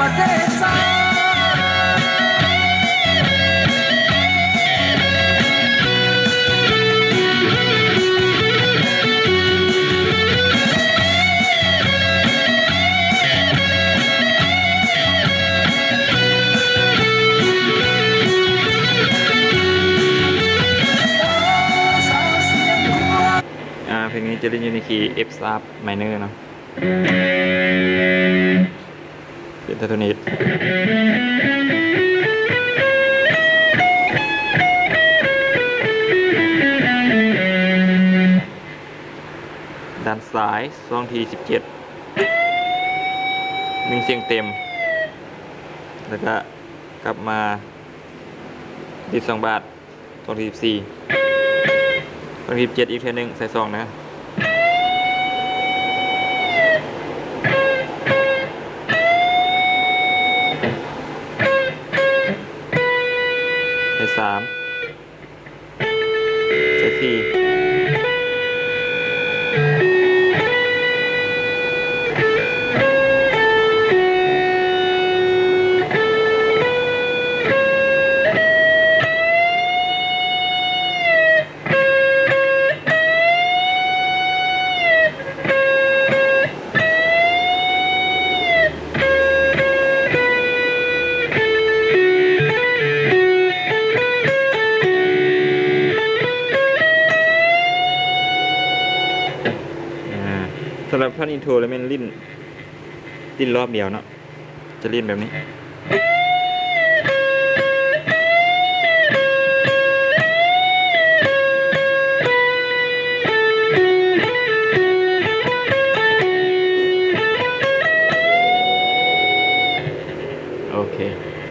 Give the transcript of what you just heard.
ອ່າ ເພງນີ້ຈະຫຼິ້ນຢູ່ໃນຄີ F sharp minor ເນາະ ເປັນເທກໂທນິກ ດ້ານຊ້າຍ ຊ່ອງທີສິບເຈັດ ໜຶ່ງສຽງເຕັມ ແລ້ວກະກັບມາ ດີດສອງບາດ ຊ່ອງທີສິບສີ່ ຊ່ອງທີສິບເຈັດ ອີກເທື່ອໜຶ່ງ ໃສ່ສອງນະ ໃສ່ສາມ ໃສ່ສີ່. ອ່າ ສຳລັບທ່ອນອິນໂທລະແມ່ນຫຼິ້ນ ຫຼິ້ນລອບດຽວເນາະ ຈະຫຼິ້ນແບບນີ້. ໂອເຄ.